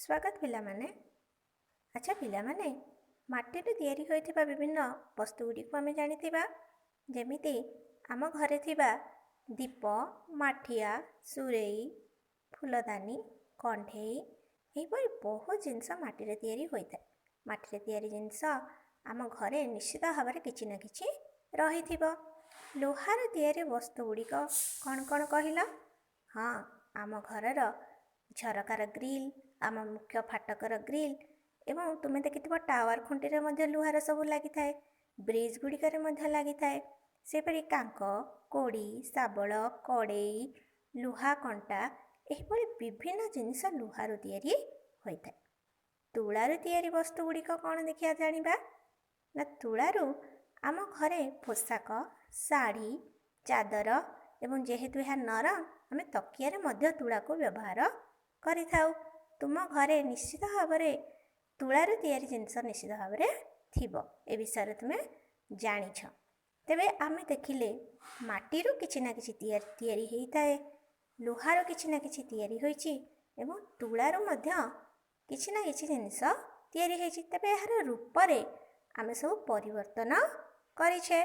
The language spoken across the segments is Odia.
ସ୍ୱାଗତ ପିଲାମାନେ। ଆଚ୍ଛା ପିଲାମାନେ, ମାଟିରୁ ତିଆରି ହୋଇଥିବା ବିଭିନ୍ନ ବସ୍ତୁ ଗୁଡ଼ିକୁ ଆମେ ଜାଣିଥିବା, ଯେମିତି ଆମ ଘରେ ଥିବା ଦୀପ, ମାଠିଆ, ସୁରେଇ, ଫୁଲଦାନୀ, କଣ୍ଢେଇ, ଏହିପରି ବହୁତ ଜିନିଷ ମାଟିରେ ତିଆରି ହୋଇଥାଏ। ମାଟିରେ ତିଆରି ଜିନିଷ ଆମ ଘରେ ନିଶ୍ଚିତ ଭାବରେ କିଛି ନା କିଛି ରହିଥିବ। ଲୁହାର ତିଆରି ବସ୍ତୁ ଗୁଡ଼ିକ କ'ଣ କ'ଣ କହିଲ? ହଁ, ଆମ ଘରର ଝରକାର ଗ୍ରିଲ୍, ଆମ ମୁଖ୍ୟ ଫାଟକର ଗ୍ରିଲ୍ ଏବଂ ତୁମେ ଦେଖିଥିବ ଟାୱାର ଖୁଣ୍ଟିରେ ମଧ୍ୟ ଲୁହାର ସବୁ ଲାଗିଥାଏ, ବ୍ରିଜ୍ ଗୁଡ଼ିକରେ ମଧ୍ୟ ଲାଗିଥାଏ। ସେହିପରି କାଙ୍କ, କୋଡ଼ି, ଶାବଳ, କଡ଼େଇ, ଲୁହା କଣ୍ଟା, ଏହିଭଳି ବିଭିନ୍ନ ଜିନିଷ ଲୁହାରୁ ତିଆରି ହୋଇଥାଏ। ତୁଳାରୁ ତିଆରି ବସ୍ତୁ ଗୁଡ଼ିକ କ'ଣ ଦେଖିବା ଜାଣିବା ନା, ତୁଳାରୁ ଆମ ଘରେ ପୋଷାକ, ଶାଢ଼ୀ, ଚାଦର ଏବଂ ଯେହେତୁ ଏହା ନରମ, ଆମେ ତକିଆରେ ମଧ୍ୟ ତୁଳାକୁ ବ୍ୟବହାର କରିଥାଉ। ତୁମ ଘରେ ନିଶ୍ଚିତ ଭାବରେ ତୁଳାରୁ ତିଆରି ଜିନିଷ ନିଶ୍ଚିତ ଭାବରେ ଥିବ, ଏ ବିଷୟରେ ତୁମେ ଜାଣିଛ। ତେବେ ଆମେ ଦେଖିଲେ ମାଟିରୁ କିଛି ନା କିଛି ତିଆରି ହେଇଥାଏ, ଲୁହାର କିଛି ନା କିଛି ତିଆରି ହୋଇଛି ଏବଂ ତୁଳାରୁ ମଧ୍ୟ କିଛି ନା କିଛି ଜିନିଷ ତିଆରି ହେଇଛି। ତେବେ ଏହାର ରୂପରେ ଆମେ ସବୁ ପରିବର୍ତ୍ତନ କରିଛେ।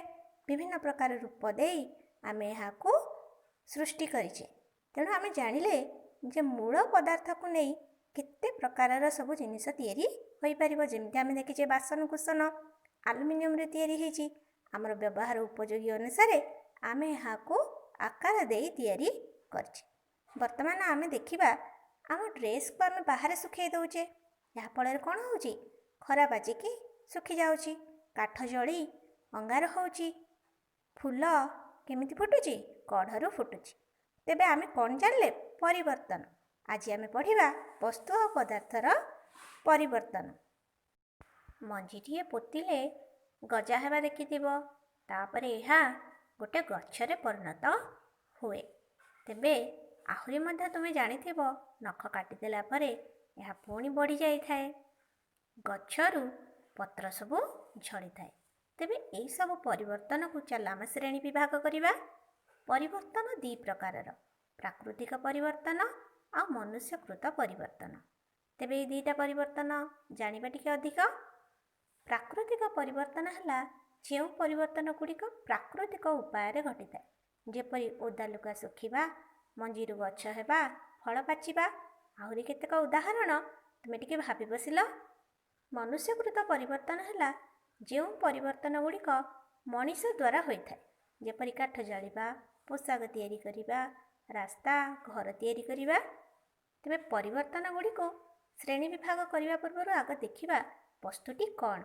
ବିଭିନ୍ନ ପ୍ରକାର ରୂପ ଦେଇ ଆମେ ଏହାକୁ ସୃଷ୍ଟି କରିଛେ। ତେଣୁ ଆମେ ଜାଣିଲେ ଯେ ମୂଳ ପଦାର୍ଥକୁ ନେଇ କେତେ ପ୍ରକାରର ସବୁ ଜିନିଷ ତିଆରି ହୋଇପାରିବ। ଯେମିତି ଆମେ ଦେଖିଛେ ବାସନକୁସନ ଆଲୁମିନିୟମରେ ତିଆରି ହେଇଛି। ଆମର ବ୍ୟବହାର ଉପଯୋଗୀ ଅନୁସାରେ ଆମେ ଏହାକୁ ଆକାର ଦେଇ ତିଆରି କରିଛେ। ବର୍ତ୍ତମାନ ଆମେ ଦେଖିବା, ଆମ ଡ୍ରେସ୍କୁ ଆମେ ବାହାରେ ଶୁଖାଇ ଦେଉଛେ। ଯାହାଫଳରେ କ'ଣ ହେଉଛି? ଖରା ବାଜିକି ଶୁଖିଯାଉଛି। କାଠ ଜଳି ଅଙ୍ଗାର ହେଉଛି। ଫୁଲ କେମିତି ଫୁଟୁଛି? କଢ଼ରୁ ଫୁଟୁଛି। ତେବେ ଆମେ କ'ଣ ଜାଣିଲେ? ପରିବର୍ତ୍ତନ। ଆଜି ଆମେ ପଢ଼ିବା ବସ୍ତୁ ଆଉ ପଦାର୍ଥର ପରିବର୍ତ୍ତନ। ମଞ୍ଜିଟିଏ ପୋତିଲେ ଗଜା ହେବା ଦେଖିଥିବ, ତାପରେ ଏହା ଗୋଟେ ଗଛରେ ପରିଣତ ହୁଏ। ତେବେ ଆହୁରି ମଧ୍ୟ ତୁମେ ଜାଣିଥିବ, ନଖ କାଟିଦେଲା ପରେ ଏହା ପୁଣି ବଢ଼ିଯାଇଥାଏ। ଗଛରୁ ପତ୍ର ସବୁ ଝଡ଼ିଥାଏ। ତେବେ ଏହିସବୁ ପରିବର୍ତ୍ତନକୁ ଚାଲ ଆମେ ଶ୍ରେଣୀ ବିଭାଗ କରିବା। ପରିବର୍ତ୍ତନ ଦୁଇ ପ୍ରକାରର, ପ୍ରାକୃତିକ ପରିବର୍ତ୍ତନ ଆଉ ମନୁଷ୍ୟକୃତ ପରିବର୍ତ୍ତନ। ତେବେ ଏଇ ଦୁଇଟା ପରିବର୍ତ୍ତନ ଜାଣିବା ଟିକେ ଅଧିକ। ପ୍ରାକୃତିକ ପରିବର୍ତ୍ତନ ହେଲା ଯେଉଁ ପରିବର୍ତ୍ତନ ଗୁଡ଼ିକ ପ୍ରାକୃତିକ ଉପାୟରେ ଘଟିଥାଏ, ଯେପରି ଓଦା ଲୁଗା ଶୁଖିବା, ମଞ୍ଜିରୁ ଗଛ ହେବା, ଫଳ ପାଚିବା, ଆହୁରି କେତେକ ଉଦାହରଣ ତୁମେ ଟିକେ ଭାବି ବସିଲ। ମନୁଷ୍ୟକୃତ ପରିବର୍ତ୍ତନ ହେଲା ଯେଉଁ ପରିବର୍ତ୍ତନ ଗୁଡ଼ିକ ମଣିଷ ଦ୍ୱାରା ହୋଇଥାଏ, ଯେପରି କାଠ ଜାଳିବା, ପୋଷାକ ତିଆରି କରିବା, ରାସ୍ତା, ଘର ତିଆରି କରିବା। ତେବେ ପରିବର୍ତ୍ତନ ଗୁଡ଼ିକୁ ଶ୍ରେଣୀ ବିଭାଗ କରିବା ପୂର୍ବରୁ ଆଗ ଦେଖିବା ବସ୍ତୁଟି କ'ଣ।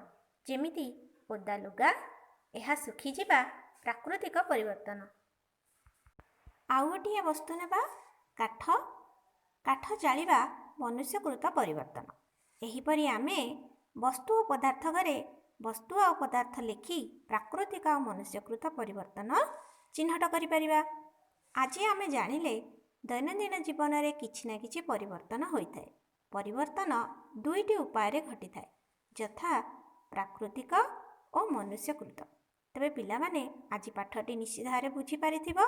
ଯେମିତି ଓଦା ଲୁଗା, ଏହା ଶୁଖିଯିବା ପ୍ରାକୃତିକ ପରିବର୍ତ୍ତନ। ଆଉ ଗୋଟିଏ ବସ୍ତୁ ନେବା, କାଠ। କାଠ ଜାଳିବା ମନୁଷ୍ୟକୃତ ପରିବର୍ତ୍ତନ। ଏହିପରି ଆମେ ବସ୍ତୁ ଓ ପଦାର୍ଥ ଘରେ ବସ୍ତୁ ଆଉ ପଦାର୍ଥ ଲେଖି ପ୍ରାକୃତିକ ଆଉ ମନୁଷ୍ୟକୃତ ପରିବର୍ତ୍ତନ ଚିହ୍ନଟ କରିପାରିବା। ଆଜି ଆମେ ଜାଣିଲେ ଦୈନନ୍ଦିନ ଜୀବନରେ କିଛି ନା କିଛି ପରିବର୍ତ୍ତନ ହୋଇଥାଏ। ପରିବର୍ତ୍ତନ ଦୁଇଟି ଉପାୟରେ ଘଟିଥାଏ, ଯଥା ପ୍ରାକୃତିକ ଓ ମନୁଷ୍ୟକୃତ। ତେବେ ପିଲାମାନେ, ଆଜି ପାଠଟି ନିଶ୍ଚିତ ଭାବରେ ବୁଝିପାରିଥିବ।